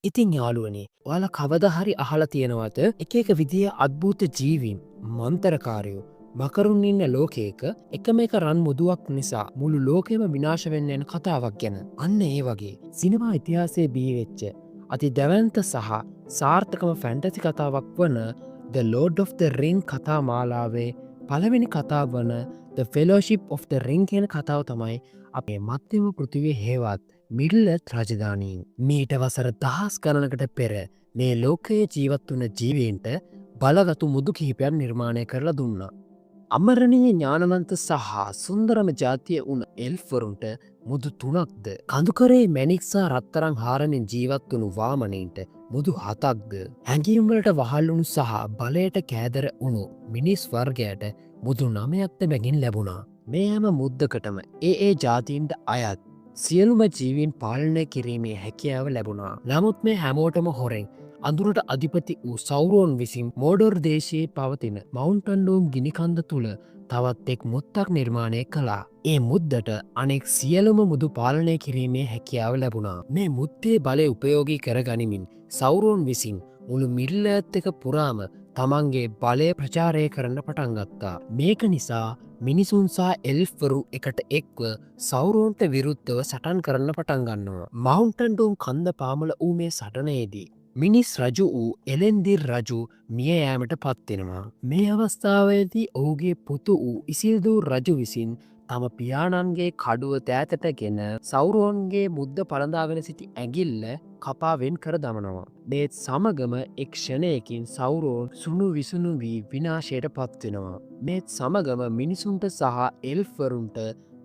ඉතින් යාළුවනේ, ඔයාලා කවදා හරි අහලා තියෙනවද එක එක විදිහේ අద్භූත ජීවීන්, මන්තරකාරයෝ, මකරුන් ඉන්න ලෝකයක එකම එක රන් මුදුවක් නිසා මුළු ලෝකෙම විනාශ වෙන්න යන කතාවක් ගැන? අන්න ඒ වගේ සිනමා ඉතිහාසයේ බිහි වෙච්ච අති දැවැන්ත සහ සාර්ථකම ෆැන්ටසි කතාවක් වන The Lord of the Ring කතා මාලාවේ පළවෙනි කතාව වන The Fellowship of the Ring කියන කතාව තමයි අපේ මධ්‍යම පෘථිවිය හේවත් මිඩල් අර්ත් රාජධානීන්. මීට වසර දහස් ගණනකට පෙර මේ ලෝකයේ ජීවත් වුණ ජීවීන්ට බලගතු මුදු කිහිපයක් නිර්මාණය කරලා දුන්නා. අමරණීය ඥානවන්ත සහ සුන්දරම ජාතිය වුණ එල්ෆ්වරුන්ට මුදු තුනක්ද, කඳුකරේ මැණික් සහ රත්තරන් හාරමින් ජීවත් වුණු වාමනයින්ට මුදු හතක්ද, හැඟීම් වලට වහල් වුණු සහ බලයට කෑදර වුණු මිනිස් වර්ගයට මුදු නමයක්ද බැගින් ලැබුණා. මේ හැම මුද්දකටම ඒ ඒ ජාතීන්ට අයත් සියලුම ජීවීන් පාලනය කිරීමේ හැකියාව ලැබුණා. නමුත් මේ හැමෝටම හොරෙන් අඳුරට අධිපති වූ සෞරෝන් විසින් මෝඩෝර් දේශයේ පවතින මවුන්ටන් ඩූම් ගිනිකන්ද තුළ තවත් එක් මුත්තක් නිර්මාණය කළා. ඒ මුද්දට අනෙක් සියලුම මුදු පාලනය කිරීමේ හැකියාව ලැබුණා. මේ මුද්දේ බලය උපයෝගී කරගනිමින් සෞරෝන් විසින් මුළු මිඩල් අර්ත් එක පුරාම තමන්ගේ බලය ප්‍රචාරය කරන්න පටන් ගත්තා. මේක නිසා මිනිසුන් සහ එල්ෆ්වරු එකට එක්ව සෞරෝන්ට විරුද්ධව සටන් කරන්න පටන් ගන්නවා. මවුන්ටන් ඩූම් කන්ද පාමල වූ මේ සටනයේදී මිනිස් රජු වූ එලෙන්දිර් රජු මිය යෑමට පත්වෙනවා. මේ අවස්ථාවේදී ඔහුගේ පුතු වූ ඉසිල්දූර් රජු විසින් තම පියාණන්ගේ කඩුව දෑතට ගෙන සෞරෝන්ගේ මුද්ද පළඳාගෙන සිටි ඇඟිල්ල කපා වෙන් කර දමනවා. මේත් සමගම එක් ක්ෂණයකින් සෞරෝන් සුණු විසුණු වී විනාශයට පත්වෙනවා. මේත් සමගම මිනිසුන්ට සහ එල්ෆ්වරුන්ට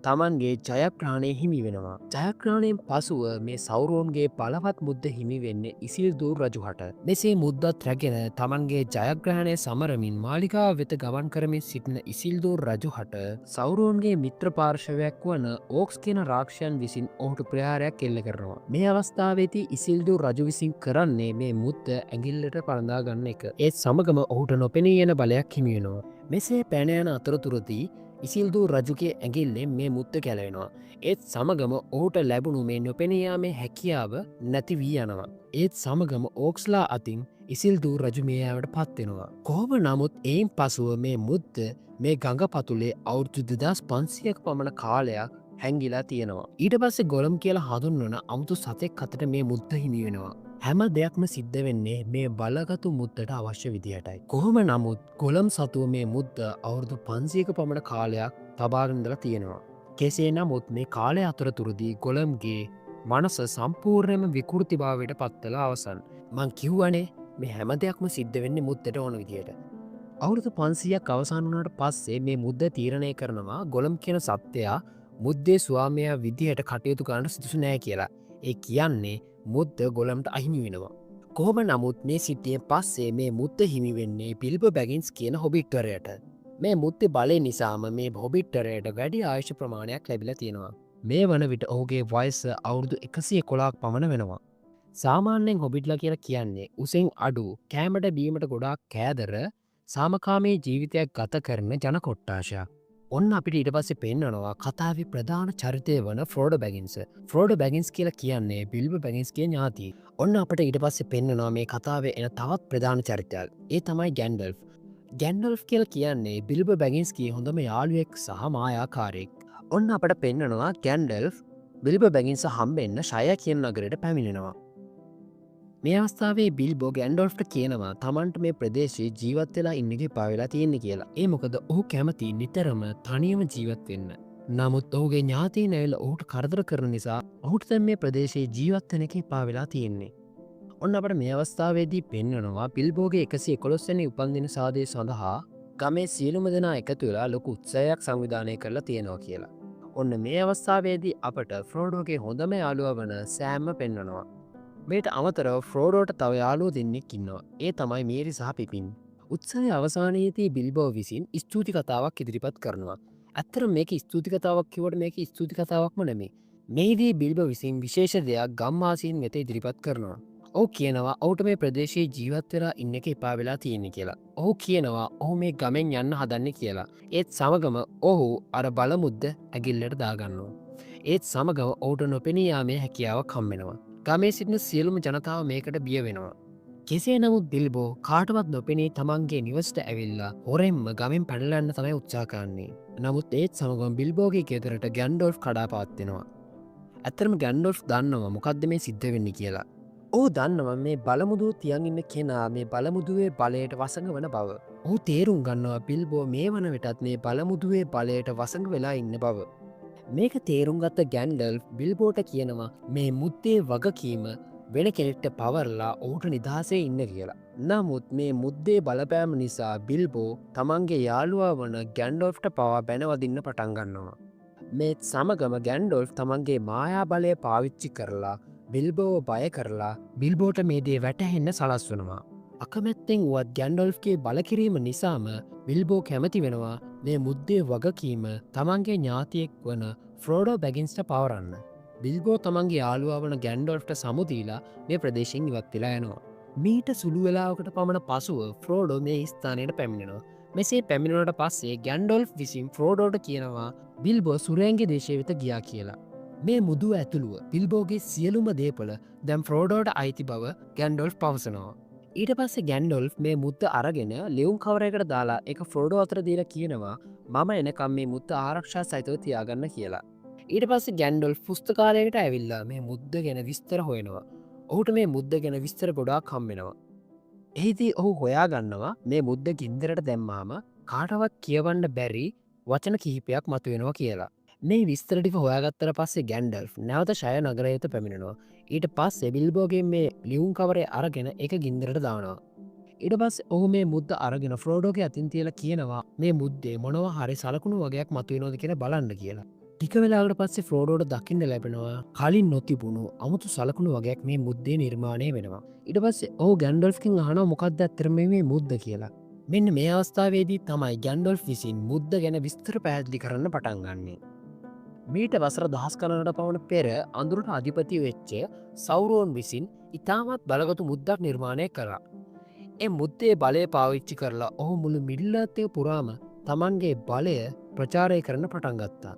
තමන්ගේ ජයග්‍රහණය හිමි වෙනවා. ජයග්‍රහණයෙන් පසුව මේ සෞරෝන්ගේ බලවත් මුද්ද හිමි වෙන්නේ ඉසිල්දූර් රජුහට. මෙසේ මුද්දත් රැගෙන තමන්ගේ ජයග්‍රහණය සමරමින් මාලිගාව වෙත ගමන් කරමින් සිටින ඉසිල්දූර් රජුහට සෞරෝන්ගේ මිත්‍ර පාර්ශවයක් වන ඕක්ස් කියන රාක්ෂයන් විසින් ඔහුට ප්‍රහාරයක් එල්ල කරනවා. මේ අවස්ථාවේදී ඉසිල්දූර් රජු විසින් කරන්නේ මේ මුද්ද ඇඟිල්ලට පළඳා ගන්න එක. ඒත් සමගම ඔහුට නොපෙනී යන බලයක් හිමි වෙනවා. මෙසේ පැන යන අතරතුරදී ඉසිල්දූර් රජුගේ ඇඟිල්ලෙන් මේ මුත්ත ගැලවෙනවා. ඒත් සමගම ඔහුට ලැබුණු මේ නොපෙනී යාමේ හැකියාව නැති වී යනවා. ඒත් සමගම ඕක්ස්ලා අතින් ඉසිල්දූර් රජු මිය යාමට පත්වෙනවා. කොහොම නමුත් එයින් පසුව මේ මුද්ද මේ ගඟ පතුලේ අවුරුදු 2500ක පමණ කාලයක් හැංගිලා තියෙනවා. ඊට පස්සේ ගොලම් කියලා හඳුන්වන අමුතු සතෙක් අතට මේ මුද්ද හිමි වෙනවා. හැම දෙයක්ම සිද්ධ වෙන්නේ මේ බලගතු මුද්දට අවශ්‍ය විදිහටයි. කොහොම නමුත් ගොලම් සතුව මේ මුද්ද අවුරුදු 500ක පමණ කාලයක් තබාගෙන ඉඳලා තියෙනවා. කෙසේ නමුත් මේ කාලය අතරතුරදී ගොලම්ගේ මනස සම්පූර්ණයෙන්ම විකෘතිභාවයට පත්වෙලා අවසන්. මං කිව්වනේ, මේ හැම දෙයක්ම සිද්ධ වෙන්නේ මුද්දට ඕන විදිහට. අවුරුදු 500ක් අවසන් වුණාට පස්සේ මේ මුද්ද තීරණය කරනවා ගොලම් කියන සත්වයා මුද්දේ ස්වාමියා විදිහට කටයුතු කරන්න සුදුසු නෑ කියලා. ඒ කියන්නේ මුද්ද ගොලම්ට අහිමි වෙනවා. කොහොම නමුත් මේ සිද්ධියෙන් පස්සේ මේ මුද්ද හිමි වෙන්නේ බිල්බෝ බැගින්ස් කියන හොබිට්වරයට. මේ මුද්දේ බලය නිසාම මේ හොබිට්වරයට වැඩි ආයුෂ ප්‍රමාණයක් ලැබිලා තියෙනවා. මේ වන විට ඔහුගේ වයස අවුරුදු 111ක් පමණ වෙනවා. සාමාන්‍යයෙන් හොබිට්ලා කියලා කියන්නේ උසෙන් අඩු, කෑමට බීමට ගොඩාක් කෑදර, සාමකාමී ජීවිතයක් ගත කරන ජන කොට්ටාශයක්. ඔන්න අපිට ඊට පස්සේ පෙන්වනවා කතාවේ ප්‍රධාන චරිතය වන ෆ්‍රෝඩෝ බැගින්ස්. ෆ්‍රෝඩෝ බැගින්ස් කියලා කියන්නේ බිල්බෝ බැගින්ස්ගේ ඥාතියෙක්. ඔන්න අපිට ඊට පස්සේ පෙන්වනවා මේ කතාවේ එන තවත් ප්‍රධාන චරිතයක්. ඒ තමයි ගැන්ඩල්ෆ්. ගැන්ඩල්ෆ් කියලා කියන්නේ බිල්බෝ බැගින්ස්ගේ හොඳම යාළුවෙක් සහ මායාකාරයෙක්. ඔන්න අපට පෙන්වනවා ගැන්ඩල්ෆ් බිල්බෝ බැගින්ස් හම්බෙන්න ෂයර් කියන නගරයට පැමිණෙනවා. මේ අවස්ථාවේ බිල්බෝ ගැන්ඩොල්ෆ්ට කියනවා තමන්ට මේ ප්‍රදේශයේ ජීවත් වෙලා ඉන්න එක එපා වෙලා තියෙන්නේ කියලා. ඒ මොකද ඔහු කැමති නිතරම තනියම ජීවත් වෙන්න. නමුත් ඔහුගේ ඥාතීන් ඇවිල්ලා ඔහුට කරදර කරන නිසා ඔහුට දැන් මේ ප්‍රදේශයේ ජීවත් වෙන එක එපා වෙලා තියෙන්නේ. ඔන්න අපට මේ අවස්ථාවේදී පෙන්වනවා බිල්බෝගේ 111 වෙනි උපන්දින සාදය සඳහා ගමේ සියලුම දෙනා එකතු වෙලා ලොකු උත්සවයක් සංවිධානය කරලා තියෙනවා කියලා. ඔන්න මේ අවස්ථාවේදී අපට ෆ්‍රෝඩෝගේ හොඳම යාළුවා වන සෑම්ම පෙන්වනවා. මේට අමතරව ෆ්‍රෝඩෝට තව යාළුවෝ දෙන්නෙක් ඉන්නවා. ඒ තමයි මේරි සහ පිපින්. උත්සවයේ අවසානයේදී බිල්බෝ විසින් ස්තුති කතාවක් ඉදිරිපත් කරනවා. ඇත්තටම මේක ස්තුති කතාවක් කිව්වට මේක ස්තුති කතාවක්ම නෙමෙයි. මෙහිදී බිල්බෝ විසින් විශේෂ දෙයක් ගම්වාසීන් වෙත ඉදිරිපත් කරනවා. ඔහු කියනවා ඔහුට මේ ප්‍රදේශයේ ජීවත් වෙලා ඉන්න එක එපා වෙලා තියෙන්නේ කියලා. ඔහු කියනවා ඔහු මේ ගමෙන් යන්න හදන්නේ කියලා. ඒත් සමගම ඔහු අර බලමුද්ද ඇගිල්ලට දාගන්නවා. ඒත් සමගම ඔහුට නොපෙනී යාමේ හැකියාවක් හම්බෙනවා. ගමේ සිටින සියලුම ජනතාව මේකට බිය වෙනවා. කෙසේ නමුත් බිල්බෝ කාටවත් නොපෙනී තමන්ගේ නිවසට ඇවිල්ලා හොරෙන්ම ගමෙන් පැනලා යන්න තමයි උත්සාහ කරන්නේ. නමුත් ඒත් සමගම බිල්බෝගේ ගෙදරට ගැන්ඩෝල්ෆ් කඩාපාත් වෙනවා. ඇත්තටම ගැන්ඩෝල්ෆ් දන්නවා මොකද්ද මේ සිද්ධ වෙන්නේ කියලා. ඔහු දන්නවා මේ බලමුදුව තියන් ඉන්න කෙනා මේ බලමුදුවේ බලයට වසඟ වන බව. ඔහු තේරුම් ගන්නවා බිල්බෝ මේ වන විටත් මේ බලමුදුවේ බලයට වසඟ වෙලා ඉන්න බව. මේක තේරුම් ගත්ත ගැන්ඩල්ෆ් බිල්බෝට කියනවා මේ මුද්දේ වගකීම වෙන කෙනෙක්ට පවරලා ඔහුට නිදහසේ ඉන්න කියලා. නමුත් මේ මුද්දේ බලපෑම නිසා බිල්බෝ තමන්ගේ යාළුවා වන ගැන්ඩෝල්ෆ්ට පවා බැනවදින්න පටන් ගන්නවා. මේත් සමගම ගැන්ඩෝල්ෆ් තමන්ගේ මායා බලය පාවිච්චි කරලා බිල්බෝව බය කරලා බිල්බෝට මේ දේ වැටහෙන්න සලස්වනවා. අකමැත්තෙන් වුවත් ගැන්ඩෝල්ෆ්ගේ බලකිරීම නිසාම බිල්බෝ කැමති වෙනවා මේ මුද්දේ වගකීම තමන්ගේ ඥාතියෙක් වන ෆ්‍රෝඩෝ බැගින්ස්ට පවරන්න. බිල්බෝ තමන්ගේ යාළුවා වන ගැන්ඩෝල්ෆ්ට සමුදීලා මේ ප්‍රදේශයෙන් ඉවත් වෙලා යනවා. මීට සුළු වෙලාවකට පමණ පසුව ෆ්‍රෝඩෝ මේ ස්ථානයට පැමිණෙනවා. මෙසේ පැමිණුණට පස්සේ ගැන්ඩෝල්ෆ් විසින් ෆ්‍රෝඩෝට කියනවා බිල්බෝ සුරයන්ගේ දේශය වෙත ගියා කියලා. මේ මුදුව ඇතුළුව බිල්බෝගේ සියලුම දේපල දැන් ෆ්‍රෝඩෝට අයිති බව ගැන්ඩෝල්ෆ් පවසනවා. ඊට පස්සේ ගැන්ඩෝල්ෆ් මේ මුද්ද අරගෙන ලියුම් කවරයකට දාලා ඒක ෆ්‍රෝඩෝ අතට දීලා කියනවා මම එනකම් මේ මුද්ද ආරක්ෂා සහිතව තියාගන්න කියලා. ඊට පස්සේ ගැන්ඩෝල්ෆ් පුස්තකාලයකට ඇවිල්ලා මේ මුද්ද ගැන විස්තර හොයනවා. ඔහුට මේ මුද්ද ගැන විස්තර ගොඩාක් හම් වෙනවා. එහිදී ඔහු හොයාගන්නවා මේ මුද්ද ගින්දරට දැම්මාම කාටවත් කියවන්න බැරි වචන කිහිපයක් මතුවෙනවා කියලා. මේ විස්තර ටික හොයාගත්තට පස්සේ ගැන්ඩල්ෆ් නැවත ෂය නගරය වෙත පැමිණෙනවා. ඊට පස්සේ බිල්බෝගෙන් මේ ලියුම් කවරය අරගෙන ඒක ගින්දරට දානවා. ඊට පස්සේ ඔහු මේ මුද්ද අරගෙන ෆ්‍රෝඩෝගේ අතින් තියලා කියනවා මේ මුද්දේ මොනවා හරි සලකුණු වගයක් මතුවෙනවද කියලා බලන්න කියලා. ටික වෙලාවකට පස්සේ ෆ්‍රෝඩෝට දකින්න ලැබෙනවා කලින් නොතිබුණු අමුතු සලකුණු වගයක් මේ මුද්දේ නිර්මාණය වෙනවා. ඊට පස්සේ ඔහු ගැන්ඩල්ෆ්ගෙන් අහනවා මොකක්ද ඇත්තටම මේ මුද්ද කියලා. මෙන්න මේ අවස්ථාවේදී තමයි ගැන්ඩල්ෆ් විසින් මුද්ද ගැන විස්තර පැහැදිලි කරන්න පටන් ගන්නේ. මීට වසර දහස් ගණනකට පමණ පෙර අඳුරට අධිපති වෙච්ච සෞරෝන් විසින් ඉතාමත් බලගතු මුද්දක් නිර්මාණය කරා. ඒ මුද්දේ බලය පාවිච්චි කරලා ඔහු මුළු මිඩල් අර්ත් එක පුරාම තමන්ගේ බලය ප්‍රචාරය කරන්න පටන් ගත්තා.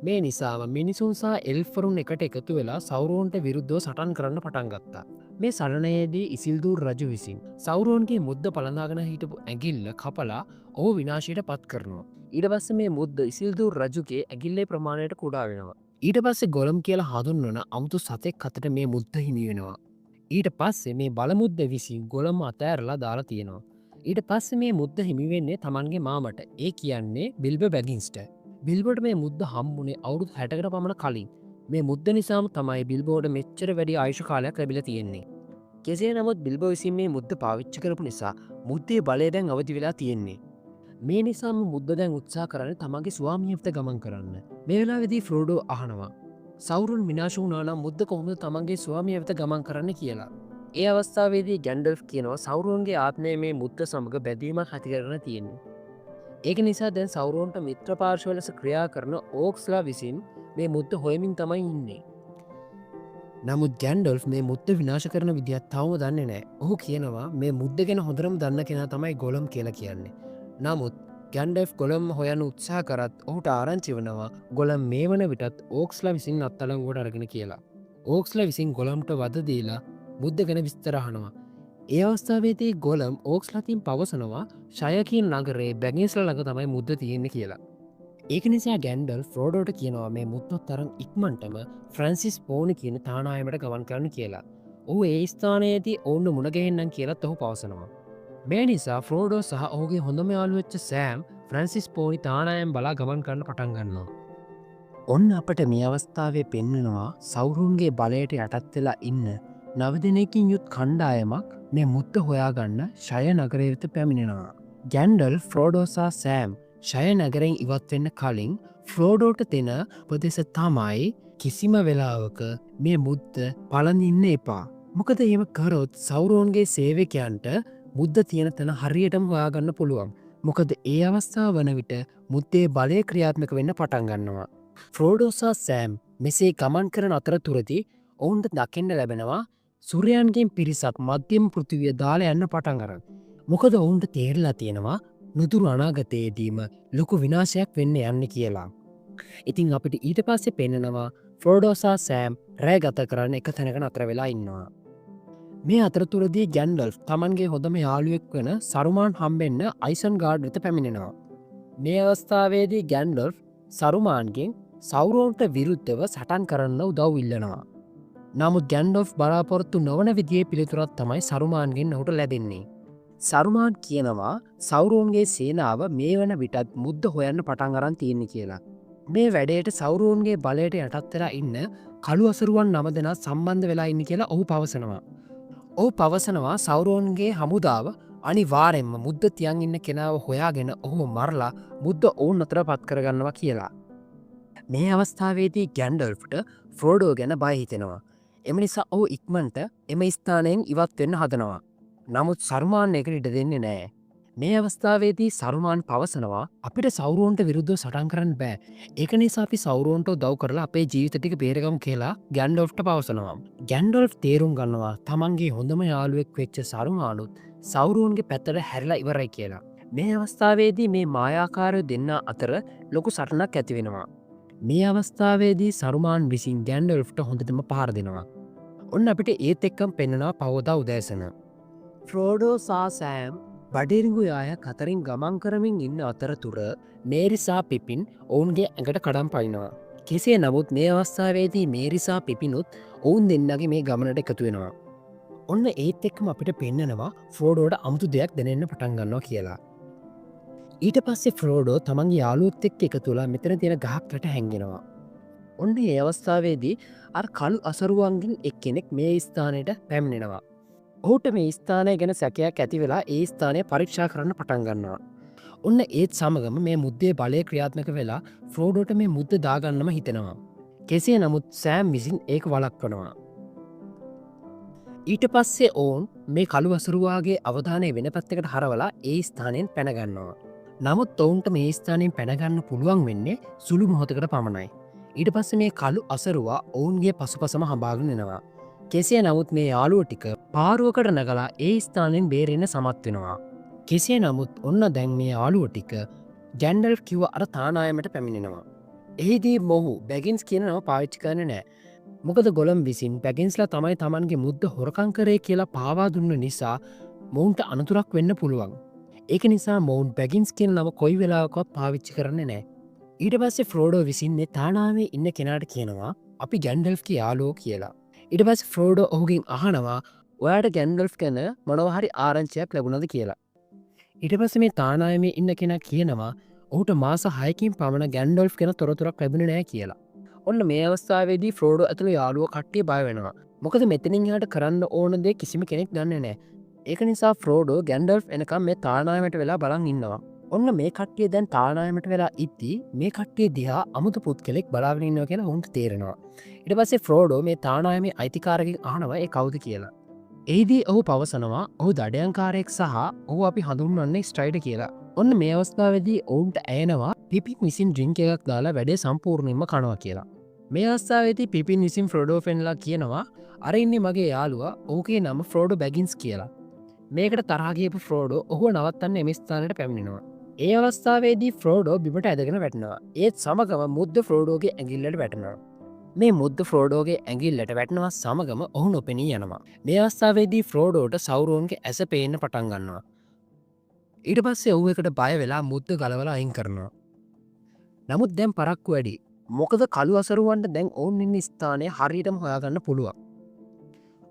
මේ නිසාම මිනිසුන් සහ එල්ෆරුන් එකට එකතු වෙලා සෞරෝන්ට විරුද්ධව සටන් කරන්න පටන් ගත්තා. මේ සටනයේදී ඉසිල්දූර් රජු විසින් සෞරෝන්ගේ මුද්ද පළඳාගෙන හිටපු ඇඟිල්ල කපලා ඔහු විනාශයට පත් කරනවා. ඊට පස්සේ මේ මුද්ද ඉසිල්දූර් රජුගේ ඇඟිල්ලේ ප්‍රමාණයට කුඩා වෙනවා. ඊට පස්සේ ගොලම් කියලා හඳුන්වන අමුතු සතෙක් අතට මේ මුද්ද හිමි වෙනවා. ඊට පස්සේ මේ බලමුද්ද විසින් ගොලම් අතෑරලා දාලා තියෙනවා. ඊට පස්සේ මේ මුද්ද හිමි වෙන්නේ තමන්ගේ මාමට. ඒ කියන්නේ බිල්බෝ බැගින්ස්ට. බිල්බෝට මේ මුද්ද හම්බුනේ අවුරුදු 60කට පමණ කලින්. මේ මුද්ද නිසාම තමයි බිල්බෝට මෙච්චර වැඩි ආයුෂ කාලයක් ලැබිලා තියෙන්නේ. කෙසේ නමුත් බිල්බෝ විසින් මේ මුද්ද පාවිච්චි කරපු නිසා මුද්දේ බලය දැන් අවදි වෙලා තියෙන්නේ. මේ නිසාම මුද්ද දැන් උත්සාහ කරන්නේ තමන්ගේ ස්වාමියා වෙත ගමන් කරන්න. මේ වෙලාවේදී ෆ්‍රෝඩෝ අහනවා සෞරුන් විනාශ වුණා නම් මුද්ද කොහොමද තමන්ගේ ස්වාමියා වෙත ගමන් කරන්න කියලා. ඒ අවස්ථාවේදී ගැන්ඩල්ෆ් කියනවා සෞරුන්ගේ ආත්මය මේ මුද්ද සමග බැඳීමක් ඇති කරගෙන තියෙන්නේ. ඒක නිසා දැන් සෞරෝන්ට මිත්‍ර පාර්ශ්ව ලෙස ක්‍රියා කරන ඕක්ස්ලා විසින් මේ මුද්ද හොයමින් තමයි ඉන්නේ. නමුත් ගැන්ඩල්ෆ් මේ මුද්ද විනාශ කරන විදිහත් තවම දන්නේ නැහැ. ඔහු කියනවා මේ මුද්ද ගැන හොඳටම දන්න කෙනා තමයි ගොලම් කියලා කියන්නේ. නමුත් ගැන්ඩල්ෆ් ගොලම් හොයන්න උත්සාහ කරත් ඔහුට ආරංචි වෙනවා ගොලම් මේ වන විටත් ඕක්ස්ලා විසින් අත්අඩංගුවට අරගෙන කියලා. ඕක්ස්ලා විසින් ගොලම්ට වද දීලා මුද්ද ගැන විස්තර අහනවා. ඒ අවස්ථාවේදී ගොලම් ඕක්ස්ලා අතින් පවසනවා ෂය කියන නගරේ බැගින්ස්ලා ළඟ තමයි මුද්ද තියෙන්නේ කියලා. ඒක නිසා ගැන්ඩල්ෆ් ෆ්‍රෝඩෝට කියනවා මේ මුද්දත් තරම් ඉක්මනටම ෆ්‍රැන්සිස් පෝනි කියන තානායමට ගමන් කරන්න කියලා. ඔහු ඒ ස්ථානයේදී ඔවුන්ව මුණ ගැහෙන්නම් කියලත් ඔහු පවසනවා. මේ නිසා ෆ්‍රෝඩෝ සහ ඔහුගේ හොඳම යාළුවෙක් වෙච්ච සෑම් ෆ්‍රැන්සිස් පෝනි තානායම් බලා ගමන් කරන්න පටන් ගන්නවා. ඔන්න අපට මේ අවස්ථාවේ පෙන්වනවා සෞරුන්ගේ බලයට යටත් වෙලා ඉන්න නව දෙනෙකින් යුත් කණ්ඩායමක් මේ මුද්ද හොයාගන්න ෂය නගරය වෙත පැමිණෙනවා. ගැන්ඩල්ෆ් ෆ්‍රෝඩෝ සහ සෑම් ෂය නගරෙන් ඉවත් වෙන්න කලින් ෆ්‍රෝඩෝට දෙන උපදෙස තමයි කිසිම වෙලාවක මේ මුද්ද පළඳින්න එපා. මොකද එහෙම කරොත් සෞරෝන්ගේ සේවකයන්ට මුද්ද තියෙන තැන හරියටම හොයාගන්න පුළුවන්. මොකද ඒ අවස්ථාව වන විට මුද්දේ බලය ක්‍රියාත්මක වෙන්න පටන් ගන්නවා. ෆ්‍රෝඩෝ සහ සෑම් මෙසේ ගමන් කරන අතරතුරදී ඔවුන්ට දකින්න ලැබෙනවා සූර්යයන්ගෙන් පිරිසක් මධ්‍යම පෘථිවිය දාලා යන්න පටන් අරන්. මොකද ඔවුන්ට තේරලා තියෙනවා නුදුරු අනාගතයේදීම ලොකු විනාශයක් වෙන්න යන්නේ කියලා. ඉතින් අපිට ඊට පස්සේ පෙන්නනවා ෆ්‍රෝඩෝ සහ සෑම් රෑ ගත කරන්න එක තැනක නතර වෙලා ඉන්නවා. මේ අතරතුරදී ගැන්ඩල්ෆ් තමන්ගේ හොඳම යාළුවෙක් වන සරුමාන් හම්බෙන්න අයිසන්ගාඩ් වෙත පැමිණෙනවා. මේ අවස්ථාවේදී ගැන්ඩල්ෆ් සරුමාන්ගෙන් සෞරෝන්ට විරුද්ධව සටන් කරන්න උදව් ඉල්ලනවා. නමුත් ගැන්ඩල්ෆ් බලාපොරොත්තු නොවන විදිහේ පිළිතුරක් තමයි සරුමාන්ගෙන් ඔහුට ලැබෙන්නේ. සරුමාන් කියනවා සෞරෝන්ගේ සේනාව මේ වන විටත් මුද්ද හොයන්න පටන් අරන් තියෙන්නේ කියලා. මේ වැඩේට සෞරෝන්ගේ බලයට යටත් වෙලා ඉන්න කළු අසරුවන් 9 දෙනා සම්බන්ධ වෙලා ඉන්නේ කියලා ඔහු පවසනවා. ඔහු පවසනවා සෞරෝන්ගේ හමුදාව අනිවාර්යෙන්ම මුද්ද තියන් ඉන්න කෙනාව හොයාගෙන ඔහුව මරලා මුද්ද ඔවුන් අතර පත් කරගන්නවා කියලා. මේ අවස්ථාවේදී ගැන්ඩල්ෆ්ට ෆ්‍රෝඩෝ ගැන බය හිතෙනවා. එම නිසා ඔහු ඉක්මනට එම ස්ථානයෙන් ඉවත් වෙන්න හදනවා. නමුත් සරුමාන් ඒකට ඉඩ දෙන්නේ නෑ. මේ අවස්ථාවේදී සරුමාන් පවසනවා අපිට සෞරෝන්ට විරුද්ධව සටන් කරන්න බෑ. ඒක නිසා අපි සෞරෝන්ට උදව් කරලා අපේ ජීවිත ටික බේරගමු කියලා ගැන්ඩල්ෆ්ට පවසනවා. ගැන්ඩල්ෆ් තේරුම් ගන්නවා තමන්ගේ හොඳම යාළුවෙක් වෙච්ච සරුමානුත් සෞරෝන්ගේ පැත්තට හැරිලා ඉවරයි කියලා. මේ අවස්ථාවේදී මේ මායාකාරයෝ දෙන්නා අතර ලොකු සටනක් ඇති වෙනවා. මේ අවස්ථාවේදී සරුමාන් විසින් ගැන්ඩල්ෆ්ට හොඳටම පහර දෙනවා. ඔන්න අපිට ඒත් එක්කම පෙන්නනවා පහවදා උදෑසන. ෆ්‍රෝඩෝ සහ සෑම් බඩිරිඟු යායක් අතරින් ගමන් කරමින් ඉන්න අතරතුර මේරි සහ පිපින් ඔවුන්ගේ ඇඟට කඩම් පනිනවා. කෙසේ නමුත් මේ අවස්ථාවේදී මේරි සහ පිපිනුත් ඔවුන් දෙන්නගේ මේ ගමනට එකතු වෙනවා. ඔන්න ඒත් එක්කම අපිට පෙන්නනවා ෆ්‍රෝඩෝට අමුතු දෙයක් දැනෙන්න පටන් ගන්නවා කියලා. ඊට පස්සේ ෆ්‍රෝඩෝ තමන්ගේ යාළුවොත් එක්ක එකතු වෙලා මෙතන තියෙන ගහක් යට හැංගෙනවා. ඔන්න ඒ අවස්ථාවේදී අර කළු අසරුවන්ගෙන් එක්කෙනෙක් මේ ස්ථානයට පැමිණෙනවා. ඔහුට මේ ස්ථානය ගැන සැකයක් ඇති වෙලා ඒ ස්ථානය පරීක්ෂා කරන්න පටන් ගන්නවා. ඔන්න ඒත් සමගම මේ මුද්දේ බලය ක්‍රියාත්මක වෙලා ෆ්‍රෝඩෝට මේ මුද්ද දාගන්නම හිතෙනවා. කෙසේ නමුත් සෑම් විසින් ඒක වළක්වනවා. ඊට පස්සේ ඔවුන් මේ කළු අසරුවාගේ අවධානය වෙන පැත්තකට හරවලා ඒ ස්ථානයෙන් පැනගන්නවා. නමුත් ඔවුන්ට මේ ස්ථානයෙන් පැනගන්න පුළුවන් වෙන්නේ සුළු මොහොතකට පමණයි. ඊට පස්සේ මේ කළු අසරුවා ඔවුන්ගේ පසුපසම හඹාගෙන එනවා. කෙසේ නමුත් මේ යාළුවෝ ටික පාරුවකට නගලා ඒ ස්ථානයෙන් බේරෙන්න සමත් වෙනවා. කෙසේ නමුත් ඔන්න දැන් මේ යාළුවෝ ටික ගැන්ඩල්ෆ් කිව්ව අර තානායමට පැමිණෙනවා. එහිදී මොහු බැගින්ස් කියන නම පාවිච්චි කරන්නේ නෑ. මොකද ගොලම් විසින් බැගින්ස්ලා තමයි තමන්ගේ මුද්ද හොරකම් කරේ කියලා පාවා දුන්න නිසා මොවුන්ට අනතුරක් වෙන්න පුළුවන්. ඒක නිසා මොවුන් බැගින්ස් කියන නම කොයි වෙලාවකවත් පාවිච්චි කරන්නේ නෑ. ඊට පස්සේ ෆ්‍රෝඩෝ විසින් මේ තානාමේ ඉන්න කෙනාට කියනවා අපි ගැන්ඩල්ෆ්ගේ යාළුවෝ කියලා. ඊට පස්සේ ෆ්‍රෝඩෝ ඔහුගෙන් අහනවා ඔයාට ගැන්ඩල්ෆ් ගැන මොනවා හරි ආරංචියක් ලැබුණද කියලා. ඊට පස්සේ මේ තානායමේ ඉන්න කෙනා කියනවා ඔහුට මාස 6කින් පමණ ගැන්ඩල්ෆ් ගැන තොරතුරක් ලැබුණේ නෑ කියලා. ඔන්න මේ අවස්ථාවේදී ෆ්‍රෝඩෝ ඇතුළු යාළුවෝ කට්ටිය බය වෙනවා. මොකද මෙතනින් එහාට කරන්න ඕන දේ කිසිම කෙනෙක් දන්නේ නෑ. ඒක නිසා ෆ්‍රෝඩෝ ගැන්ඩල්ෆ් එනකම් මේ තානායමට වෙලා බලන් ඉන්නවා. ඔන්න මේ කට්ටිය දැන් තානායමට වෙලා ඉද්දි මේ කට්ටිය දිහා අමුතු පුද්ගලෙක් බලාගෙන ඉන්නවා කියලා ඔවුන්ට තේරෙනවා. ඊට පස්සේ ෆ්‍රෝඩෝ මේ තානායමේ අයිතිකාරගෙන් අහනවා ඒ කවුද කියලා. එහිදී ඔහු පවසනවා ඔහු දඩයන්කාරයෙක් සහ ඔහු අපි හඳුන්වන්නේ ස්ට්‍රයිඩර් කියලා. ඔන්න මේ අවස්ථාවේදී ඔවුන්ට ඇයෙනවා පිපින් විසින් ඩ්‍රින්ක් එකක් දාලා වැඩේ සම්පූර්ණයෙන්ම කනවා කියලා. මේ අවස්ථාවේදී පිපින් විසින් ෆ්‍රෝඩෝ පෙන්ලා කියනවා අර ඉන්නේ මගේ යාළුවා, ඔහුගේ නම ෆ්‍රෝඩෝ බැගින්ස් කියලා. මේකට තරහා ගියපු ෆ්‍රෝඩෝ ඔහුව නවත්තන්න එම ස්ථානයට පැමිණෙනවා. ඒ අවස්ථාවේදී ෆ්‍රෝඩෝ බිමට ඇදගෙන වැටෙනවා. ඒත් සමගම මුද්ද ෆ්‍රෝඩෝගේ ඇඟිල්ලට වැටෙනවා. මේ මුද්ද ෆ්‍රෝඩෝගේ ඇඟිල්ලට වැටෙනවා සමගම ඔහු නොපෙනී යනවා. මේ අවස්ථාවේදී ෆ්‍රෝඩෝට සෞරෝන්ගේ ඇස පේන්න පටන් ගන්නවා. ඊට පස්සේ ඔහු එකට බය වෙලා මුද්ද ගලවලා අයින් කරනවා. නමුත් දැන් පරක්කු වැඩි. මොකද කළු අසරුවන්ට දැන් ඔවුන් ඉන්න ස්ථානය හරියටම හොයාගන්න පුළුවන්.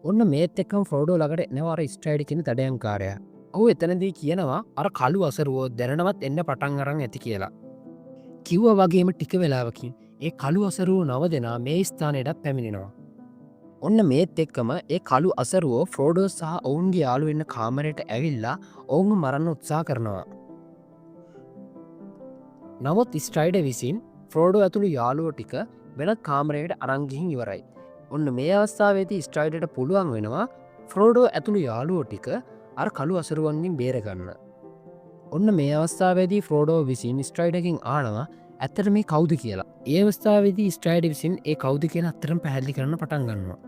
ඔන්න මේත් එක්කම ෆ්‍රෝඩෝ ළඟට එනවා අර ස්ට්‍රයිඩ් කියන දඩයන්කාරයා. ඔහු එතනදී කියනවා අර කළු අසරුවෝ දැනටමත් එන්න පටන් අරන් ඇති කියලා. කිව්වා වගේම ටික වෙලාවකින් ඒ කළු අසරුවෝ 9 දෙනා මේ ස්ථානයටත් පැමිණෙනවා. ඔන්න මේත් එක්කම ඒ කළු අසරුවෝ ෆ්‍රෝඩෝ සහ ඔවුන්ගේ යාළුවෝ ඉන්න කාමරයට ඇවිල්ලා ඔවුන්ව මරන්න උත්සාහ කරනවා. නමුත් ස්ට්‍රයිඩර් විසින් ෆ්‍රෝඩෝ ඇතුළු යාළුවෝ ටික වෙනත් කාමරයකට අරන් ගිහින් ඉවරයි. ඔන්න මේ අවස්ථාවේදී ස්ට්‍රයිඩර්ට පුළුවන් වෙනවා ෆ්‍රෝඩෝ ඇතුළු යාළුවෝ ටික අර කළු අසරුවන්ගෙන් බේරගන්න. ඔන්න මේ අවස්ථාවේදී ෆ්‍රෝඩෝ විසින් ස්ට්‍රයිඩර්ගෙන් අහනවා ඇත්තට මේ කවුද කියලා. ඒ අවස්ථාවේදී ස්ට්‍රයිඩර් විසින් ඒ කවුද කියලා ඇත්තටම පැහැදිලි කරන්න පටන් ගන්නවා.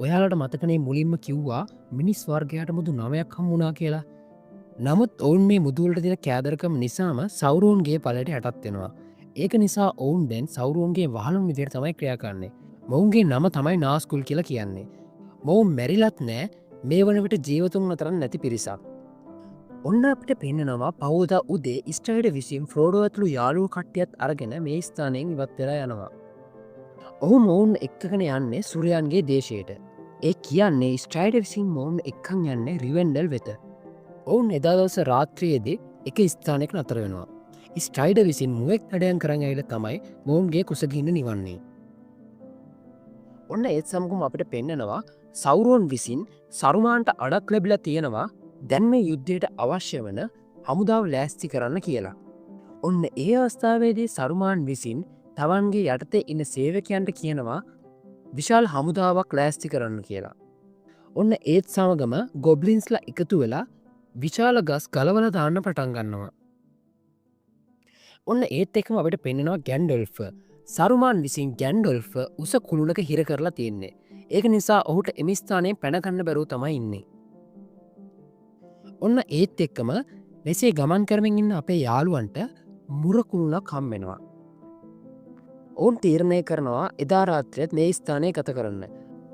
ඔයාලට මතකනේ මුලින්ම කිව්වා මිනිස් වර්ගයාට මුදු 9ක් හමු වුණා කියලා. නමුත් ඔවුන් මේ මුදුවලට දෙන කෑදරකම නිසාම සෞරෝන්ගේ බලයට යටත් වෙනවා. ඒක නිසා ඔවුන් දැන් සෞරුවන්ගේ වහලුන් විදිහට තමයි ක්‍රියා කරන්නේ. මොවුන්ගේ නම තමයි නාස්කුල් කියලා කියන්නේ. මොවුන් මැරිලත් නෑ, මේ වන විට ජීවතුන් අතර නැති පිරිසක්. ඔන්න අපිට පෙන්නනවා පහුවදා උදේ ස්ට්‍රයිඩර් විසින් ෆ්‍රෝඩෝ ඇතුළු යාළුවෝ කට්ටියත් අරගෙන මේ ස්ථානයෙන් ඉවත් වෙලා යනවා. ඔහු මොවුන් එක්කගෙන යන්නේ සුරයන්ගේ දේශයට. ඒ කියන්නේ ස්ට්‍රයිඩර් විසින් මොවුන් එක්කන් යන්නේ රිවෙන්ඩල් වෙත. ඔවුන් එදා දවස රාත්‍රියේදී එක ස්ථානයක නතර වෙනවා. ස්ට්‍රයිඩර් විසින් මුවෙක් නඩයන් කරන් ඇවිල්ලා තමයි මොවුන්ගේ කුසගින්න නිවන්නේ. ඔන්න ඒත් සමගම අපිට පෙන්නනවා සෞරෝන් විසින් සරුමාන්ට අඩක් ලැබිලා තියෙනවා දැන් මේ යුද්ධයට අවශ්‍ය වන හමුදාව ලෑස්ති කරන්න කියලා. ඔන්න ඒ අවස්ථාවේදී සරුමාන් විසින් තමන්ගේ යටතේ ඉන්න සේවකයන්ට කියනවා විශාල හමුදාවක් ලෑස්ති කරන්න කියලා. ඔන්න ඒත් සමගම ගොබ්ලින්ස්ලා එකතු වෙලා විශාල ගස් ගලවලා දාන්න පටන් ගන්නවා. ඔන්න ඒත් එක්කම අපිට පෙන්නනවා ගැන්ඩොල්ෆ්. සරුමාන් විසින් ගැන්ඩොල්ෆ් උස කුළුණක හිර කරලා තියෙන්නේ. ඒක නිසා ඔහුට එම ස්ථානයෙන් පැන ගන්න බැරුව තමයි ඉන්නේ. ඔන්න ඒත් එක්කම මෙසේ ගමන් කරමින් ඉන්න අපේ යාළුවන්ට මුර කුළුණක් හම් වෙනවා. ඔවුන් තීරණය කරනවා එදා රාත්‍රියත් මේ ස්ථානයේ ගත කරන්න.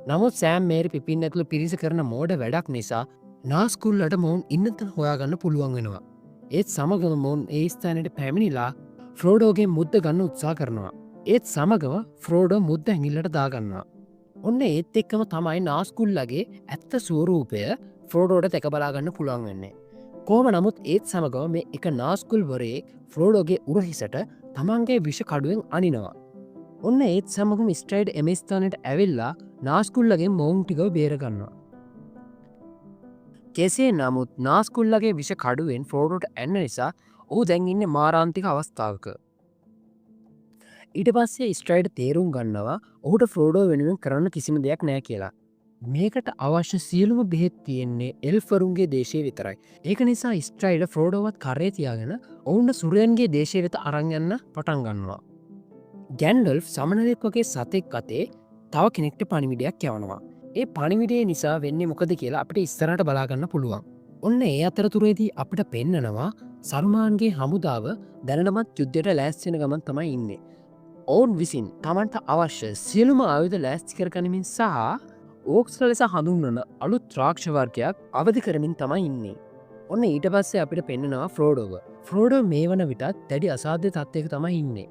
නමුත් සෑම්, මේරි, පිපින් ඇතුළු පිරිස කරන මෝඩ වැඩක් නිසා නාස්කුල්ලට මොවුන් ඉන්න තැන හොයාගන්න පුළුවන් වෙනවා. ඒත් සමගම මොවුන් ඒ ස්ථානයට පැමිණිලා ෆ්‍රෝඩෝගේ මුද්ද ගන්න උත්සාහ කරනවා. ඒත් සමගම ෆ්‍රෝඩෝ මුද්ද ඇඟිල්ලට දාගන්නවා. ඔන්න ඒත් එක්කම තමයි නාස්කුල්ලගේ ඇත්ත ස්වරූපය ෆ්‍රෝඩෝට දැක බලා ගන්න පුළුවන් වෙන්නේ. කොහොම නමුත් ඒත් සමගම මේ එක නාස්කුල් වරයෙක් ෆ්‍රෝඩෝගේ උරහිසට තමන්ගේ විෂ කඩුවෙන් අනිනවා. ඔන්න ඒත් සමගම ස්ට්‍රයිඩර් එම ස්ථානයට ඇවිල්ලා නාස්කුල්ලගේ මොවුන් ටිකව බේරගන්නවා. කෙසේ නමුත් නාස්කුල්ලගේ විෂ කඩුවෙන් ෆ්‍රෝඩෝට ඇන්න නිසා ඔහු දැන් ඉන්නේ මාරාන්තික අවස්ථාවක. ඊට පස්සේ ස්ට්‍රයිඩර් තේරුම් ගන්නවා ඔහුට ෆ්‍රෝඩෝ වෙනුවෙන් කරන්න කිසිම දෙයක් නෑ කියලා. මේකට අවශ්‍ය සියලුම බෙහෙත් තියෙන්නේ එල්ෆරුන්ගේ දේශය විතරයි. ඒක නිසා ස්ට්‍රයිඩර් ෆ්‍රෝඩෝවත් කරේ තියාගෙන ඔවුන්ට සුරයන්ගේ දේශය වෙත අරන් යන්න පටන් ගන්නවා. ගැන්ඩල්ෆ් සමනලෙක් වගේ සතෙක් අතේ තව කෙනෙක්ට පණිවිඩයක් යවනවා. ඒ පණිවිඩය නිසා වෙන්නේ මොකද කියලා අපිට ඉස්සරහට බලාගන්න පුළුවන්. ඔන්න ඒ අතරතුරේදී අපිට පෙන්නනවා සරුමාන්ගේ හමුදාව දැනටමත් යුද්ධයට ලෑස්ති වෙන ගමන් තමයි ඉන්නේ. ඔවුන් විසින් තමන්ට අවශ්‍ය සියලුම ආයුධ ලෑස්ති කරගනිමින් සහ ඕක්ස්ලා ලෙස හඳුන්වන අලුත් ත්‍රාක්ෂ වර්ගයක් අවදි කරමින් තමයි ඉන්නේ. ඔන්න ඊට පස්සේ අපිට පෙන්නනවා ෆ්‍රෝඩෝව. ෆ්‍රෝඩෝ මේ වන විටත් දැඩි අසාධ්‍ය තත්ත්වයක තමයි ඉන්නේ.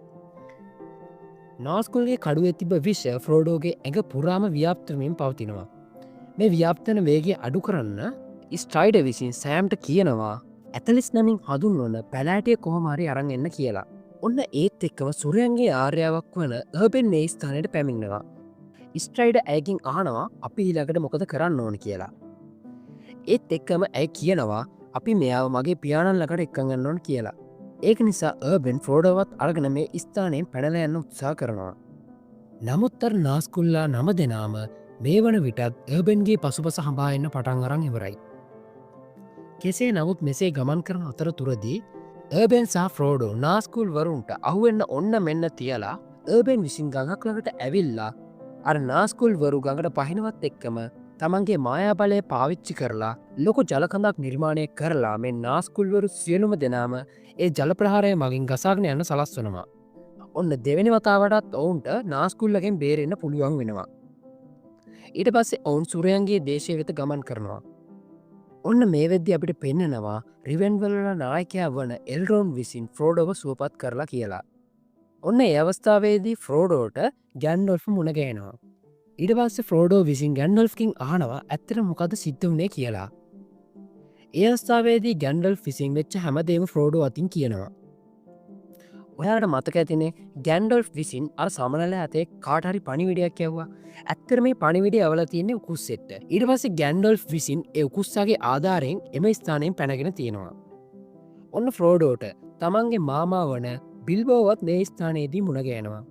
නාස්කුල්ගේ කඩුවේ තිබ්බ විෂ ෆ්‍රෝඩෝගේ ඇඟ පුරාම ව්‍යාප්ත වෙමින් පවතිනවා. මේ ව්‍යාප්ත වෙන වේගය අඩු කරන්න ස්ට්‍රයිඩර් විසින් සෑම්ට කියනවා ඇතලිස් නමින් හඳුන්වන පැලෑටිය කොහොම හරි අරන් එන්න කියලා. ඔන්න ඒත් එක්කම සුරයන්ගේ ආර්යාවක් වන අර්බෙන් මේ ස්ථානයට පැමිණෙනවා. ස්ට්‍රයිඩර් ඇයකින් අහනවා අපි ඊළඟට මොකද කරන්න ඕන කියලා. ඒත් එක්කම ඇය කියනවා අපි මෙයාව මගේ පියාණන් ළඟට එක්කන් යන්න ඕන කියලා. ඒක නිසා අර්බෙන් ෆ්‍රෝඩෝවත් අරගෙන මේ ස්ථානයෙන් පැනලා යන්න උත්සාහ කරනවා. නමුත් අර නාස්කුල්ලා නම දෙනාම මේ වන විටත් අර්බෙන්ගේ පසුපස හඹා එන්න පටන් අරන් ඉවරයි. කෙසේ නමුත් මෙසේ ගමන් කරන අතරතුරදී අර්බෙන් සහ ෆ්‍රෝඩෝ නාස්කුල් වරුන්ට අහුවෙන්න ඔන්න මෙන්න තියලා අර්බෙන් විසින් ගඟක් ළඟට ඇවිල්ලා අර නාස්කුල් වරු ගඟට පහිනවත් එක්කම තමන්ගේ මායා බලය පාවිච්චි කරලා ලොකු ජලකඳක් නිර්මාණය කරලා මේ නාස්කුල්වරු සියලුම දෙනාම ඒ ජල ප්‍රහාරය මගින් ගසාගෙන යන්න සලස්වනවා. ඔන්න දෙවෙනි වතාවටත් ඔවුන්ට නාස්කුල්ලගෙන් බේරෙන්න පුළුවන් වෙනවා. ඊට පස්සේ ඔවුන් සුරයන්ගේ දේශය වෙත ගමන් කරනවා. ඔන්න මේ වෙද්දි අපිට පෙන්නනවා රිවෙන්වල නායකයා වන එල්රෝන් විසින් ෆ්‍රෝඩෝව සුවපත් කරලා කියලා. ඔන්න ඒ අවස්ථාවේදී ෆ්‍රෝඩෝට ගැන්ඩොල්ෆ් මුණ ගැහෙනවා. ඊට පස්සේ ෆ්‍රෝඩෝ විසින් ගැන්ඩොල්ෆ්කින් අහනවා ඇත්තට මොකද සිද්ධ වුණේ කියලා. ඒ අවස්ථාවේදී ගැන්ඩොල්ෆ් විසින් වෙච්ච හැමදේම ෆ්‍රෝඩෝ අතින් කියනවා. ඔයාලට මතක ඇතිනේ ගැන්ඩොල්ෆ් විසින් අර සමනල අතේ කාට හරි පණිවිඩයක් යවුවා. ඇත්තට මේ පණිවිඩය යවලා තියෙන්නේ උකුස්සෙක්ට. ඊට පස්සේ ගැන්ඩොල්ෆ් විසින් ඒ උකුස්සාගේ ආධාරයෙන් එම ස්ථානයෙන් පැනගෙන තියෙනවා. ඔන්න ෆ්‍රෝඩෝට තමන්ගේ මාමා වන බිල්බෝවත් මේ ස්ථානයේදී මුණ ගැහෙනවා.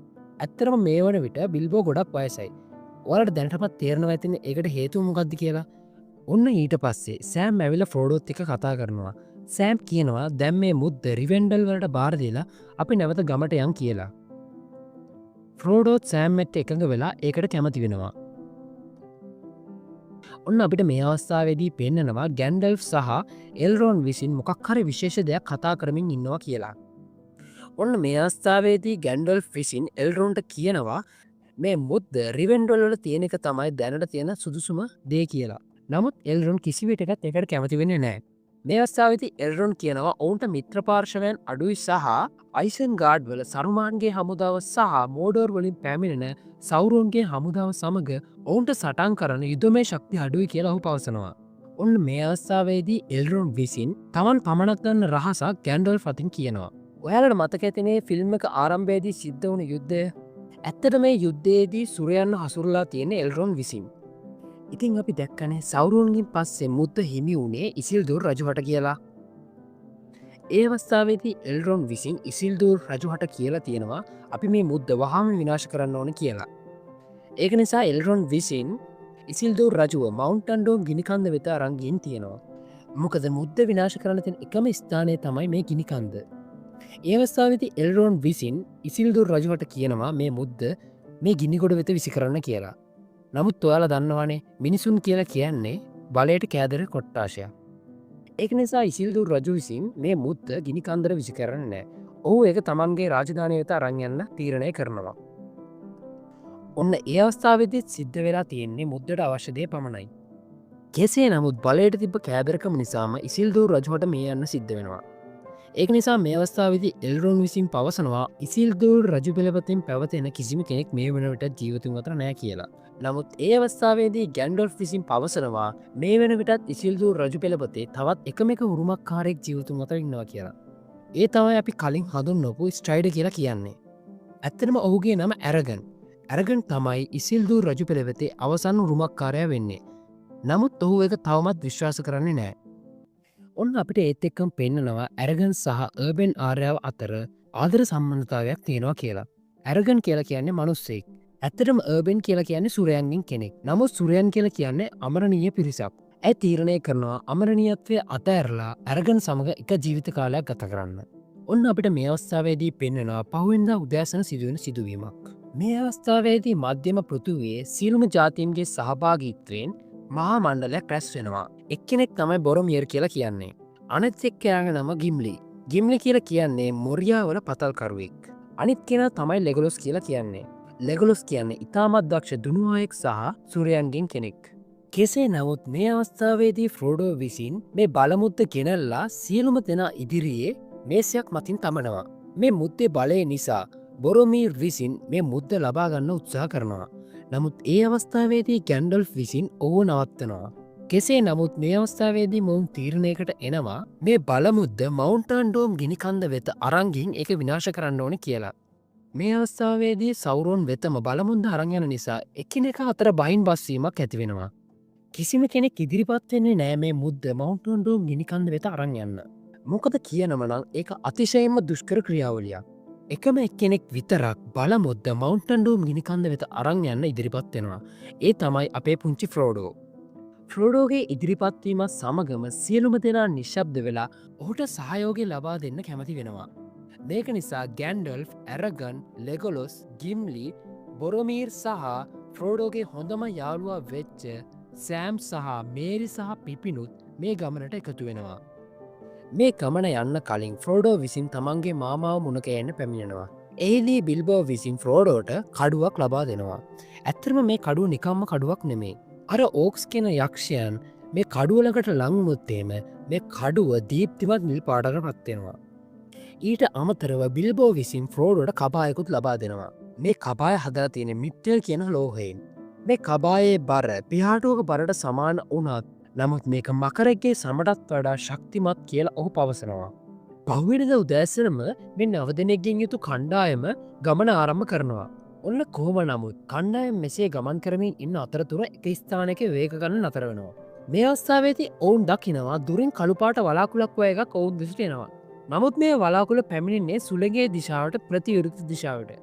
ඇත්තටම මේ වන විට බිල්බෝ ගොඩක් වයසයි. ඔයාලට දැනටමත් තේරෙනවා ඇතිනේ ඒකට හේතුව මොකක්ද කියලා. ඔන්න ඊට පස්සේ සෑම් ඇවිල්ලා ෆ්‍රෝඩෝත් එක්ක කතා කරනවා. සෑම් කියනවා දැන් මේ මුද්ද රිවෙන්ඩල් වලට බාර දීලා අපි නැවත ගමට යන් කියලා. ෆ්‍රෝඩෝත් සෑම් එක්ක එකඟ වෙලා ඒකට කැමති වෙනවා. ඔන්න අපිට මේ අවස්ථාවේදී පෙන්නනවා ගැන්ඩල්ෆ් සහ එල්රෝන් විසින් මොකක් හරි විශේෂ දෙයක් කතා කරමින් ඉන්නවා කියලා. ඔන්න මේ අවස්ථාවේදී ගැන්ඩල්ෆ් විසින් එල්රොන්ට කියනවා මේ මුද්ද රිවෙන්ඩල් වල තියෙන එක තමයි දැනට තියෙන සුදුසුම දේ කියලා. නමුත් එල්රොන් කිසි විටකත් ඒකට කැමති වෙන්නේ නැහැ. මේ අවස්ථාවේදී එල්රොන් කියනවා ඔවුන්ට මිත්‍ර පාර්ශවයන් අඩුයි සහ අයිසන් ගාඩ් වල සරුමාන්ගේ හමුදාව සහ මෝඩෝර් වලින් පැමිණෙන සෞරෝන්ගේ හමුදාව සමග ඔවුන්ට සටන් කරන යුදමය ශක්තිය අඩුයි කියලා ඔහු පවසනවා. ඔන්න මේ අවස්ථාවේදී එල්රොන් විසින් තමන් පමණක් දන්න රහසක් ගැන්ඩල්ෆ් අතින් කියනවා. ඔයාලට මතක ඇතිනේ ෆිල්ම් එක ආරම්භයේදී සිද්ධ වුණු යුද්ධය. ඇත්තට මේ යුද්ධයේදී සුරයන්ව හසුරලා තියෙන එල්රොන් විසින්. ඉතින් අපි දැක්කනේ සෞරෝන්ගෙන් පස්සේ මුද්ද හිමි වුණේ ඉසිල්දුර් රජුහට කියලා. ඒ අවස්ථාවේදී එල්රොන් විසින් ඉසිල්දුර් රජුහට කියලා තියෙනවා අපි මේ මුද්ද වහාම විනාශ කරන්න ඕන කියලා. ඒක නිසා එල්රොන් විසින් ඉසිල්දුර් රජුව මවුන්ටන් ඩූම් ගිනිකන්ද වෙත අරන් ගිහින් තියෙනවා. මොකද මුද්ද විනාශ කරන්න තියෙන එකම ස්ථානය තමයි මේ ගිනිකන්ද. ඒ අවස්ථාවේදී එල්රොන් විසින් ඉසිල්දුර් රජුහට කියනවා මේ මුද්ද මේ ගිනිගොඩ වෙත විසි කරන්න කියලා. නමුත් ඔයාලා දන්නවනේ මිනිසුන් කියලා කියන්නේ බලයට කෑදර කොට්ටාශයක්. ඒක නිසා ඉසිල්දුර් රජු විසින් මේ මුද්ද ගිනිකන්දර විසි කරන්නේ නැහැ. ඔහු ඒක තමන්ගේ රාජධානිය වෙත අරන් යන්න තීරණය කරනවා. ඔන්න ඒ අවස්ථාවේදීත් සිද්ධ වෙලා තියෙන්නේ මුද්දට අවශ්‍ය දේ පමණයි. කෙසේ නමුත් බලයට තිබ්බ කෑදරකම නිසාම ඉසිල්දුර් රජුහට මේ යන්න සිද්ධ වෙනවා. ඒක නිසා මේ අවස්ථාවේදී එල්රොන් විසින් පවසනවා ඉසිල්දුර් රජු පෙළපතින් පැවතෙන කිසිම කෙනෙක් මේ වන විටත් ජීවතුන් අතර නෑ කියලා. නමුත් ඒ අවස්ථාවේදී ගැන්ඩල්ෆ් විසින් පවසනවා මේ වන විටත් ඉසිල්දුර් රජු පෙළපතේ තවත් එකම එක උරුමකාරයෙක් ජීවතුන් අතර ඉන්නවා කියලා. ඒ තමයි අපි කලින් හඳුන්වපු ස්ට්‍රයිඩර් කියලා කියන්නේ. ඇත්තටම ඔහුගේ නම ඇරගන්. ඇරගන් තමයි ඉසිල්දුර් රජු පෙළපතේ අවසන් උරුමකාරයා වෙන්නේ. නමුත් ඔහු ඒක තවමත් විශ්වාස කරන්නේ නෑ. ඔන්න අපිට ඒත් එක්කම පෙන්නනවා ඇරගන් සහ අර්බෙන් ආර්යාව අතර ආදර සම්බන්ධතාවයක් තියෙනවා කියලා. ඇරගන් කියලා කියන්නේ මනුස්සයෙක්. ඇත්තටම අර්බෙන් කියලා කියන්නේ සුරයන්ගෙන් කෙනෙක්. නමුත් සුරයන් කියලා කියන්නේ අමරණීය පිරිසක්. ඇය තීරණය කරනවා අමරණීයත්වය අතෑරලා ඇරගන් සමග එක ජීවිත කාලයක් ගත කරන්න. ඔන්න අපිට මේ අවස්ථාවේදී පෙන්නනවා පහුවෙනිදා උදෑසන සිදුවෙන සිදුවීමක්. මේ අවස්ථාවේදී මධ්‍යම පෘථුවියේ සියලුම ජාතීන්ගේ සහභාගීත්වයෙන් මහා මණ්ඩලයක් රැස් වෙනවා. එක්කෙනෙක් තමයි බොරොමියර් කියලා කියන්නේ. අනිත් එක්කෙනාගේ නම ගිම්ලි. ගිම්ලි කියලා කියන්නේ මොරියාවල පතල්කරුවෙක්. අනිත් කෙනා තමයි ලෙගොලොස් කියලා කියන්නේ. ලෙගොලොස් කියන්නේ ඉතාමත් දක්ෂ දුනුවායෙක් සහ සුරයන්ගෙන් කෙනෙක්. කෙසේ නමුත් මේ අවස්ථාවේදී ෆ්‍රෝඩෝ විසින් මේ බලමුද්ද ගෙනල්ලා සියලුම දෙනා ඉදිරියේ මේසයක් මතින් තමනවා. මේ මුද්දේ බලය නිසා බොරොමීර් විසින් මේ මුද්ද ලබා ගන්න උත්සාහ කරනවා. නමුත් ඒ අවස්ථාවේදී ගැන්ඩල්ෆ් විසින් ඔහුව නවත්තනවා. කෙසේ නමුත් මේ අවස්ථාවේදී මොවුන් තීරණයකට එනවා මේ බලමුද්ද මවුන්ටන් ඩූම් ගිනිකන්ද වෙත අරන් ගිහින් ඒක විනාශ කරන්න ඕනේ කියලා. මේ අවස්ථාවේදී සෞරෝන් වෙතම බලමුද්ද අරන් යන නිසා එකිනෙකා අතර බහින් බස්වීමක් ඇති වෙනවා. කිසිම කෙනෙක් ඉදිරිපත් වෙන්නේ නෑ මේ මුද්ද මවුන්ටන් ඩූම් ගිනිකන්ද වෙත අරන් යන්න. මොකද කියනම නම් ඒක අතිශයින්ම දුෂ්කර ක්‍රියාවලියක්. එකම එක්කෙනෙක් විතරක් බලමුද්ද මවුන්ටන් ඩූම් ගිනිකන්ද වෙත අරන් යන්න ඉදිරිපත් වෙනවා. ඒ තමයි අපේ පුංචි ෆ්‍රෝඩෝ. ෆ්‍රෝඩෝගේ ඉදිරිපත්වීමත් සමගම සියලුම දෙනා නිශ්ශබ්ද වෙලා ඔහුට සහයෝගය ලබා දෙන්න කැමති වෙනවා. මේක නිසා ගැන්ඩල්ෆ්, ඇරගන්, ලෙගොලොස්, ගිම්ලි, බොරොමීර් සහ ෆ්‍රෝඩෝගේ හොඳම යාළුවා වෙච්ච සෑම් සහ මේරි සහ පිපිනුත් මේ ගමනට එකතු වෙනවා. මේ ගමන යන්න කලින් ෆ්‍රෝඩෝ විසින් තමන්ගේ මාමාව මුණගැහෙන්න පැමිණෙනවා. එහිදී බිල්බෝ විසින් ෆ්‍රෝඩෝට කඩුවක් ලබා දෙනවා. ඇත්තටම මේ කඩුව නිකම්ම කඩුවක් නෙමෙයි. අර ඕක්ස් කියන යක්ෂයන් මේ කඩුව ළඟට ලං වුණොත් එහෙම මේ කඩුව දීප්තිමත් නිල් පාටකට පත් වෙනවා. ඊට අමතරව බිල්බෝ විසින් ෆ්‍රෝඩෝට කබායකුත් ලබා දෙනවා. මේ කබාය හදලා තියෙන මිට්ටල් කියන ලෝහයෙන්. මේ කබායේ බර පිහාටුවක බරට සමාන වුණත් නමුත් මේක මකරෙක්ගේ සමටත් වඩා ශක්තිමත් කියලා ඔහු පවසනවා. පහුවෙනිදා උදෑසනම මේ නව දෙනෙක්ගෙන් යුතු කණ්ඩායම ගමන ආරම්භ කරනවා. ඔන්න කොහොම නමුත් කණ්ඩායම මෙසේ ගමන් කරමින් ඉන්න අතරතුර එක ස්ථානයක වේග ගන්න නතර වෙනවා. මේ අවස්ථාවේදී ඔවුන් දකිනවා දුරින් කළු පාට වලාකුළක් වගේ එකක් ඔවුන් දෙසට එනවා. නමුත් මේ වලාකුළ පැමිණෙන්නේ සුළඟේ දිශාවට ප්‍රතිවිරුද්ධ දිශාවට.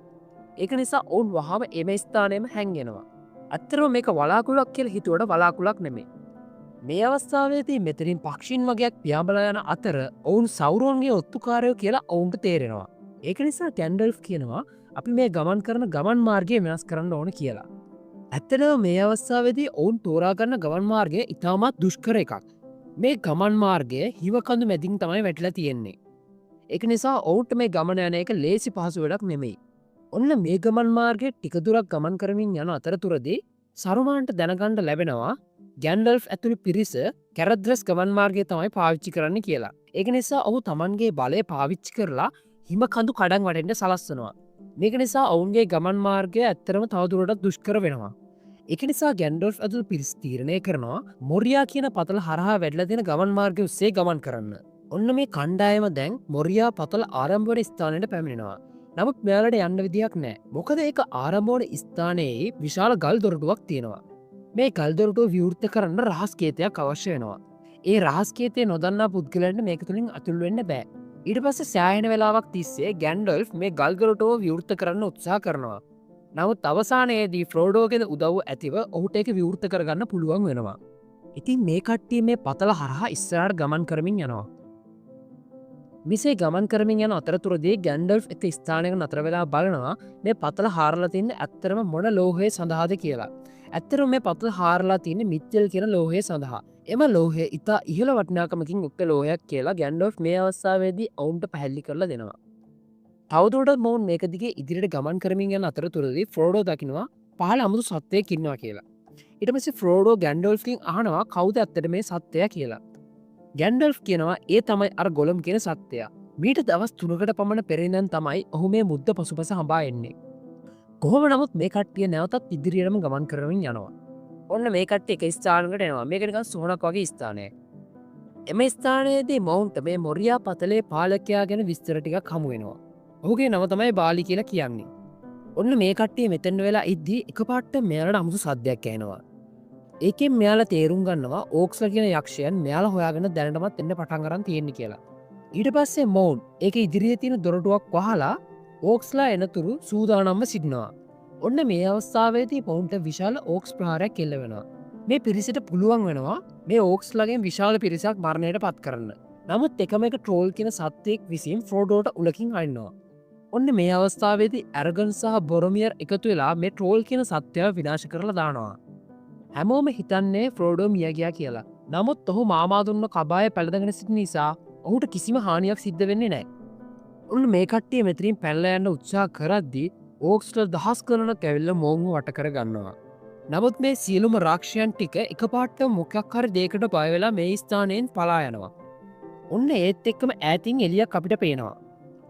ඒක නිසා ඔවුන් වහාම එම ස්ථානයේම හැංගෙනවා. ඇත්තටම මේක වලාකුළක් කියලා හිතුවට වලාකුළක් නෙමෙයි. මේ අවස්ථාවේදී මෙතනින් පක්ෂීන් වගයක් පියාඹලා යන අතර ඔවුන් සෞරෝන්ගේ ඔත්තුකාරයෝ කියලා ඔවුන්ට තේරෙනවා. ඒක නිසා ගැන්ඩල්ෆ් කියනවා අපි මේ ගමන් කරන ගමන් මාර්ගය වෙනස් කරන්න ඕන කියලා. ඇත්තටම මේ අවස්ථාවේදී ඔවුන් තෝරාගන්න ගමන් මාර්ගය ඉතාමත් දුෂ්කර එකක්. මේ ගමන් මාර්ගය හිම කඳු මැදින් තමයි වැටිලා තියෙන්නේ. ඒක නිසා ඔවුන්ට මේ ගමන යන එක ලේසි පහසු වැඩක් නෙමෙයි. ඔන්න මේ ගමන් මාර්ගයේ ටික දුරක් ගමන් කරමින් යන අතරතුරදී සරුමාන්ට දැනගන්න ලැබෙනවා ගැන්ඩල්ෆ් ඇතුළු පිරිස කැරද්‍රස් ගමන් මාර්ගය තමයි පාවිච්චි කරන්න කියලා. ඒක නිසා ඔහු තමන්ගේ බලය පාවිච්චි කරලා හිම කඳු කඩන් වටෙන්න සලස්වනවා. මේක නිසා ඔවුන්ගේ ගමන් මාර්ගය ඇත්තටම තවදුරටත් දුෂ්කර වෙනවා. ඒක නිසා ගැන්ඩල්ෆ් ඇතුළු පිරිස තීරණය කරනවා මොරියා කියන පතල හරහා වැඩිලා තියෙන ගමන් මාර්ගය ඔස්සේ ගමන් කරන්න. ඔන්න මේ කණ්ඩායම දැන් මොරියා පතල ආරම්භ වන ස්ථානයට පැමිණෙනවා. නමුත් මෙයාලට යන්න විදියක් නෑ. මොකද ඒක ආරම්භ වන ස්ථානයේ විශාල ගල් දොරටුවක් තියෙනවා. මේ ගල් දොරටුව විවෘත කරන්න රහස් කේතයක් අවශ්‍ය වෙනවා. ඒ රහස් කේතය නොදන්නා පුද්ගලයන්ට මේක තුලින් අතුල් වෙන්න බෑ. ඊට පස්සේ සෑහෙන වෙලාවක් තිස්සේ ගැන්ඩල්ෆ් මේ ගල් දොරටුව විවෘත කරන්න උත්සාහ කරනවා. නමුත් අවසානයේදී ෆ්‍රෝඩෝගේ උදව්ව ඇතිව ඔහුට ඒක විවෘත කරගන්න පුළුවන් වෙනවා. ඉතින් මේ කට්ටිය මේ පතල හරහා ඉස්සරහට ගමන් කරමින් යනවා. මෙසේ ගමන් කරමින් යන අතරතුරදී ගැන්ඩල්ෆ් එක ස්ථානයක නතර වෙලා බලනවා මේ පතල හාරලා තින්නේ ඇත්තටම මොන ලෝහය සඳහාද කියලා. ඇත්තටම මේ පතල හාරලා තින්නේ මිත්‍යල් කියන ලෝහය සඳහා. එම ලෝහය ඉතා ඉහළ වටිනාකමකින් යුක්ත ලෝහයක් කියලා ගැන්ඩල්ෆ් මේ අවස්ථාවේදී ඔවුන්ට පැහැදිලි කරලා දෙනවා. තවදුරටත් මොවුන් මේක දිගේ ඉදිරියට ගමන් කරමින් යන අතරතුරදී ෆ්‍රෝඩෝ දකිනවා පහළ අමුතු සත්වයෙක් ඉන්නවා කියලා. ඊට පස්සේ ෆ්‍රෝඩෝ ගැන්ඩල්ෆ්ගෙන් අහනවා කවුද ඇත්තට මේ සත්වයා කියලා. ගැන්ඩල්ෆ් කියනවා ඒ තමයි අර ගොලම් කියන සත්වයා. මීට දවස් 3කට පමණ පෙර ඉඳන් තමයි ඔහු මේ මුද්ද පසුපස හඹා එන්නේ. කොහොම නමුත් මේ කට්ටිය නැවතත් ඉදිරියටම ගමන් කරමින් යනවා. ඔන්න මේ කට්ටිය එක ස්ථානයකට එනවා. මේක නිකන් සොහනක් වගේ ස්ථානයක්. එම ස්ථානයේදී මොවුන්ට මේ මොරියා පතලේ පාලකයා ගැන විස්තර ටිකක් හමු වෙනවා. ඔහුගේ නම තමයි බාලි කියලා කියන්නේ. ඔන්න මේ කට්ටිය මෙතෙන් වෙලා ඉද්දී එකපාරට මෙයාලට අමුතු සද්දයක් ඇහෙනවා. ඒකෙන් මෙයාලා තේරුම් ගන්නවා ඕක්ස්ලා කියන යක්ෂයන් මෙයාලා හොයාගෙන දැනටමත් එන්න පටන් අරන් තියෙන්නේ කියලා. ඊට පස්සේ මොවුන් ඒක ඉදිරියේ තියෙන දොරටුවක් වහලා ඕක්ස්ලා එනතුරු සූදානම්ව සිටිනවා. ඔන්න මේ අවස්ථාවේදී මොවුන්ට විශාල ඕක්ස් ප්‍රහාරයක් එල්ල වෙනවා. මේ පිරිසට පුළුවන් වෙනවා මේ ඕක්ස්ලාගෙන් විශාල පිරිසක් මරණයට පත් කරන්න. නමුත් එකම එක ට්‍රෝල් කියන සත්වයෙක් විසින් ෆ්‍රෝඩෝට උලකින් අනිනවා. ඔන්න මේ අවස්ථාවේදී ඇරගන් සහ බොරොමියර් එකතු වෙලා මේ ට්‍රෝල් කියන සත්වයාව විනාශ කරලා දානවා. හැමෝම හිතන්නේ ෆ්‍රෝඩෝ මිය ගියා කියලා. නමුත් ඔහු මාමා දුන්න කබාය පැළඳගෙන සිටින නිසා ඔහුට කිසිම හානියක් සිද්ධ වෙන්නේ නැහැ. ඔන්න මේ කට්ටිය මෙතනින් පැනලා යන්න උත්සාහ කරද්දී ඕක්ස්ලා දහස් ගණනක් ඇවිල්ලා මොවුන්ව වට කර ගන්නවා. නමුත් මේ සියලුම රාක්ෂයන් ටික එකපාරට මොකක් හරි දෙයකට බය වෙලා මේ ස්ථානයෙන් පලා යනවා. ඔන්න ඒත් එක්කම ඈතින් එළියක් අපිට පේනවා.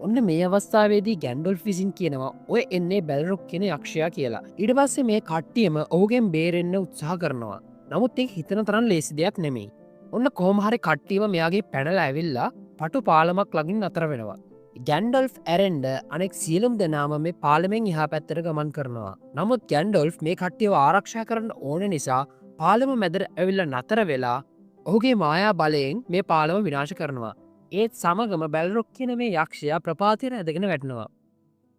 ඔන්න මේ අවස්ථාවේදී ගැන්ඩොල්ෆ් විසින් කියනවා ඔය එන්නේ බැල්රොක් කියන යක්ෂයා කියලා. ඊට පස්සේ මේ කට්ටියම ඔහුගෙන් බේරෙන්න උත්සාහ කරනවා. නමුත් ඒක හිතන තරම් ලේසි දෙයක් නෙමෙයි. ඔන්න කොහොම හරි කට්ටියම මෙයාගේ පැනලා ඇවිල්ලා පටු පාලමක් ළඟින් නතර වෙනවා. ගැන්ඩොල්ෆ් ඇරෙන්ඩ අනෙක් සියලුම දෙනාම මේ පාලමෙන් එහා පැත්තට ගමන් කරනවා. නමුත් ගැන්ඩොල්ෆ් මේ කට්ටියව ආරක්ෂා කරන්න ඕන නිසා පාලම මැදට ඇවිල්ලා නතර වෙලා ඔහුගේ මායා බලයෙන් මේ පාලම විනාශ කරනවා. ඒත් සමගම බැල්රොක් කියන මේ යක්ෂයා ප්‍රපාතයට ඇදගෙන වැටෙනවා.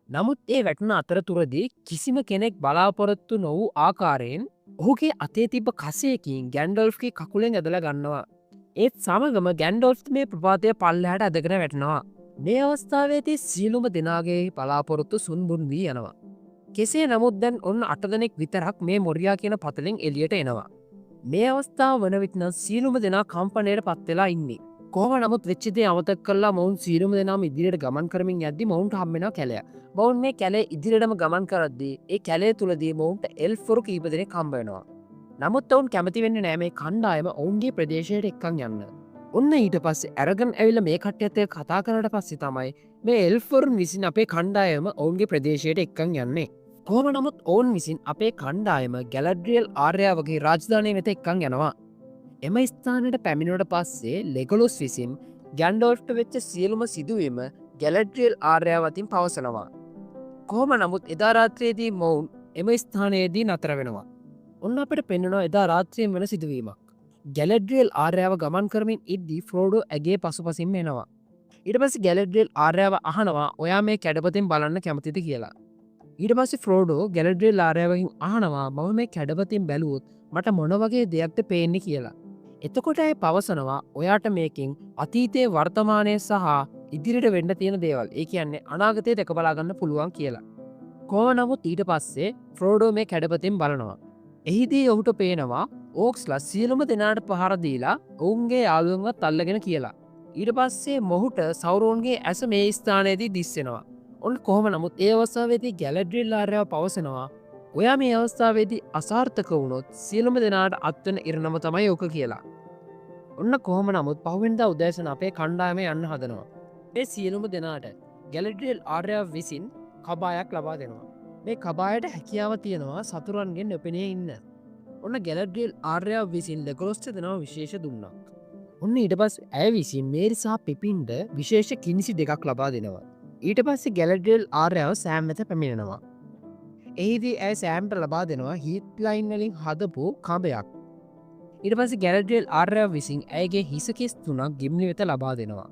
නමුත් ඒ වැටුණ අතරතුරදී කිසිම කෙනෙක් බලාපොරොත්තු නොවූ ආකාරයෙන් ඔහුගේ අතේ තිබ්බ කසයකින් ගැන්ඩොල්ෆ්ගේ කකුලෙන් ඇදලා ගන්නවා. ඒත් සමගම ගැන්ඩොල්ෆ් මේ ප්‍රපාතය පල්ලෙහාට ඇදගෙන වැටෙනවා. මේ අවස්ථාවේදී සියලුම දෙනාගේ බලාපොරොත්තු සුන්බුන් වී යනවා. කෙසේ නමුත් දැන් ඔන්න 8 දෙනෙක් විතරක් මේ මොරියා කියන පතලෙන් එළියට එනවා. මේ අවස්ථාව වන විට නම් සියලුම දෙනා කම්පනයට පත් වෙලා ඉන්නේ. කොහොම නමුත් වෙච්ච දේ අමතක කරලා මොවුන් සියලුම දෙනාම ඉදිරියට ගමන් කරමින් යද්දි මොවුන්ට හම් වෙනවා කැලය. මොවුන් මේ කැලේ ඉදිරියටම ගමන් කරද්දී ඒ කැලේ තුලදී මොවුන්ට එල්ෆ්වරු කීප දෙනෙක් හම්බ වෙනවා. නමුත් ඔවුන් කැමති වෙන්නේ නෑ මේ කණ්ඩායම ඔවුන්ගේ ප්‍රදේශයට එක්කන් යන්න. ඔන්න ඊට පස්සේ ඇරගන් ඇවිල්ලා මේ කට්ටියත් එක්ක කතා කරාට පස්සේ තමයි මේ එල්ෆ්වරුන් විසින් අපේ කණ්ඩායම ඔවුන්ගේ ප්‍රදේශයට එක්කන් යන්නේ. කොහොම නමුත් ඔවුන් විසින් අපේ කණ්ඩායම ගැලඩ්රියල් ආර්යාවගේ රාජධානිය වෙත එක්කන් යනවා. එම ස්ථානයට පැමිණුවට පස්සේ ලෙගොලොස් විසින් ගැන්ඩෝල්ෆ්ට වෙච්ච සියලුම සිදුවීම ගැලඩ්රියල් ආර්යාව අතින් පවසනවා. කොහොම නමුත් එදා රාත්‍රියේදී මොවුන් එම ස්ථානයේදී නතර වෙනවා. ඔන්න අපිට පෙන්වනවා එදා රාත්‍රියෙන් වෙන සිදුවීමක්. ගැලඩ්රියල් ආර්යාව ගමන් කරමින් ඉද්දී ෆ්‍රෝඩෝ ඇගේ පසුපසින්ම එනවා. ඊට පස්සේ ගැලඩ්රියල් ආර්යාව අහනවා ඔයා මේ කැඩපතෙන් බලන්න කැමතිද කියලා. ඊට පස්සේ ෆ්‍රෝඩෝ ගැලඩ්රියල් ආර්යාවගෙන් අහනවා මම මේ කැඩපතින් බැලුවොත් මට මොන වගේ දෙයක්ද පේන්නේ කියලා. එතකොට ඇය පවසනවා ඔයාට මේකෙන් අතීතයේ වර්තමානයේ සහ ඉදිරියට වෙන්න තියෙන දේවල්, ඒ කියන්නේ අනාගතය දැක බලා ගන්න පුළුවන් කියලා. කොහොම නමුත් ඊට පස්සේ ෆ්‍රෝඩෝ මේ කැඩපතෙන් බලනවා. එහිදී ඔහුට පේනවා ඕක්ස්ලා සියලුම දෙනාට පහර දීලා ඔවුන්ගේ යාළුවන්වත් අල්ලගෙන කියලා. ඊට පස්සේ මොහුට සෞරෝන්ගේ ඇස මේ ස්ථානයේදී දිස්සෙනවා. ඔන්න කොහොම නමුත් ඒ අවස්ථාවේදී ගැලඩ්රියල් ආර්යාව පවසනවා, ඔයා මේ අවස්ථාවේදී අසාර්ථක වුණොත් සියලුම දෙනාට අත්වන ඉරණම තමයි ඔක කියලා. ඔන්න කොහොම නමුත් පහුවෙනිදා උදෑසන අපේ කණ්ඩායම යන්න හදනවා. මේ සියලුම දෙනාට ගැලඩ්රියල් ආර්යාව විසින් කබායක් ලබා දෙනවා. මේ කබායට හැකියාව තියෙනවා සතුරන්ගෙන් නොපෙනී ඉන්න. ඔන්න ගැලඩ්රියල් ආර්යාව විසින් ලෙගොලොස්ට දෙනවා විශේෂ දුන්නක්. ඔන්න ඊට පස්සේ ඇය විසින් මේරි සහ පිපින්ට විශේෂ කිනිසි දෙකක් ලබා දෙනවා. ඊට පස්සේ ගැලඩ්රියල් ආර්යාව සෑම් වෙත පැමිණෙනවා. එහිදී ඇය සෑම්ට ලබා දෙනවා හීත් ලයින් වලින් හදපු කඹයක්. ඊට පස්සේ ගැලඩ්රියල් ආර්යාව විසින් ඇයගේ හිසකෙස් තුනක් ගිම්ලි වෙත ලබා දෙනවා.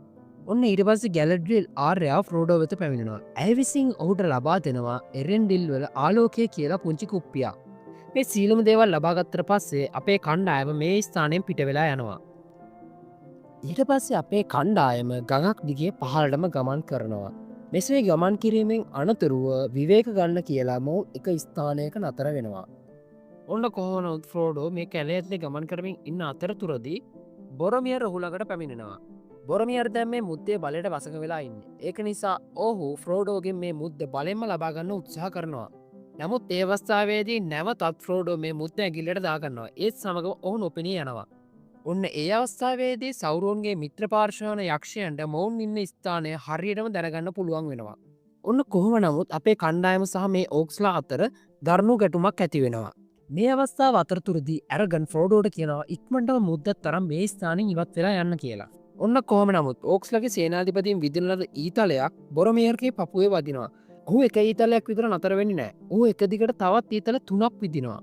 ඔන්න ඊට පස්සේ ගැලඩ්රියල් ආර්යාව ෆ්‍රෝඩෝ වෙත පැමිණෙනවා. ඇය විසින් ඔහුට ලබා දෙනවා එරෙන්ඩිල් වල ආලෝකය කියලා පුංචි කුප්පියක්. මේ සියලුම දේවල් ලබා ගත්තට පස්සේ අපේ කණ්ඩායම මේ ස්ථානයෙන් පිට වෙලා යනවා. ඊට පස්සේ අපේ කණ්ඩායම ගඟක් දිගේ පහළටම ගමන් කරනවා. මෙසේ ගමන් කිරීමෙන් අනතුරුව විවේක ගන්න කියලා මොවුන් එක ස්ථානයක නතර වෙනවා. ඔන්න කොහොම නමුත් ෆ්‍රෝඩෝ මේ කැලේ ඇතුලේ ගමන් කරමින් ඉන්න අතරතුරදී බොරමියර් ඔහු ළඟට පැමිණෙනවා. බොරමියර් දැන් මේ මුද්දේ බලයට වසඟ වෙලා ඉන්නේ. ඒක නිසා ඔහු ෆ්‍රෝඩෝගෙන් මේ මුද්ද බලෙන්ම ලබා ගන්න උත්සාහ කරනවා. නමුත් ඒ අවස්ථාවේදී නැවතත් ෆ්‍රෝඩෝ මේ මුද්ද ඇඟිල්ලට දාගන්නවා. ඒත් සමගම ඔහු නොපෙනී යනවා. ඔන්න ඒ අවස්ථාවේදී සෞරෝන්ගේ මිත්‍ර පාර්ශ්ව වන යක්ෂයන්ට මොවුන් ඉන්න ස්ථානය හරියටම දැනගන්න පුළුවන් වෙනවා. ඔන්න කොහොම නමුත් අපේ කණ්ඩායම සහ මේ ඕක්ස්ලා අතර දරුණු ගැටුමක් ඇති වෙනවා. මේ අවස්ථාව අතරතුරදී ඇරගන් ෆ්‍රෝඩෝට කියනවා ඉක්මනටම මුද්දත් තරම් මේ ස්ථානෙන් ඉවත් වෙලා යන්න කියලා. ඔන්න කොහොම නමුත් ඕක්ස්ලගේ සේනාධිපතින් විදින ලද ඊතලයක් බොරමියර්ගේ පපුවේ වදිනවා. ඔහු එක ඊතලයක් විතර නතර වෙන්නේ නැහැ. ඔහු එක දිගට තවත් ඊතල තුනක් විදිනවා.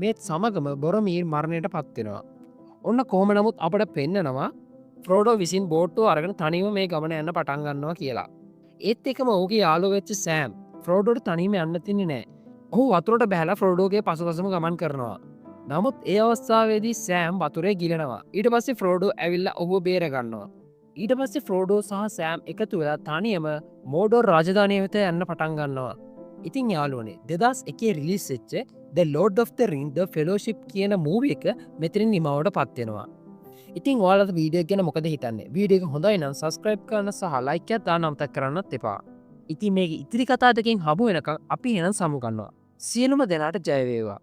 මේත් සමගම බොරමීර් මරණයට පත් වෙනවා. ඔන්න කොහොම නමුත් අපට පෙන්නනවා ෆ්‍රෝඩෝ විසින් බෝට්ටුව අරගෙන තනියම මේ ගමන යන්න පටන් ගන්නවා කියලා. ඒත් එකම ඔහුගේ යාළුවෝ වෙච්ච සෑම් ෆ්‍රෝඩෝට තනියම යන්න තින්නේ නැහැ. ඔහු වතුරට බැහැලා ෆ්‍රෝඩෝගේ පසුපසම ගමන් කරනවා. නමුත් ඒ අවස්ථාවේදී සෑම් වතුරේ ගිලෙනවා. ඊට පස්සේ ෆ්‍රෝඩෝ ඇවිල්ලා ඔහුව බේර ගන්නවා. ඊට පස්සේ ෆ්‍රෝඩෝ සහ සෑම් එකතු වෙලා තනියම මෝඩෝර් රාජධානිය වෙත යන්න පටන් ගන්නවා. ඉතින් යාළුවනේ, 2001 රිලීස් වෙච්ච The Lord of the Ring The Fellowship කියන මූවි එක මෙතනින් නිමවට පත් වෙනවා. ඉතින් ඔයාලට වීඩියෝ එක ගැන මොකද හිතන්නේ? වීඩියෝ එක හොඳයි නම් සබ්ස්ක්‍රයිබ් කරන්න සහ ලයික් එකක් දාන්න අමතක කරන්නත් එපා. ඉතින් මේක ඉතිරි කතා දෙකෙන් හමු වෙනකන් අපි එහෙනම් සමු ගන්නවා. සියලුම දෙනාට ජය වේවා.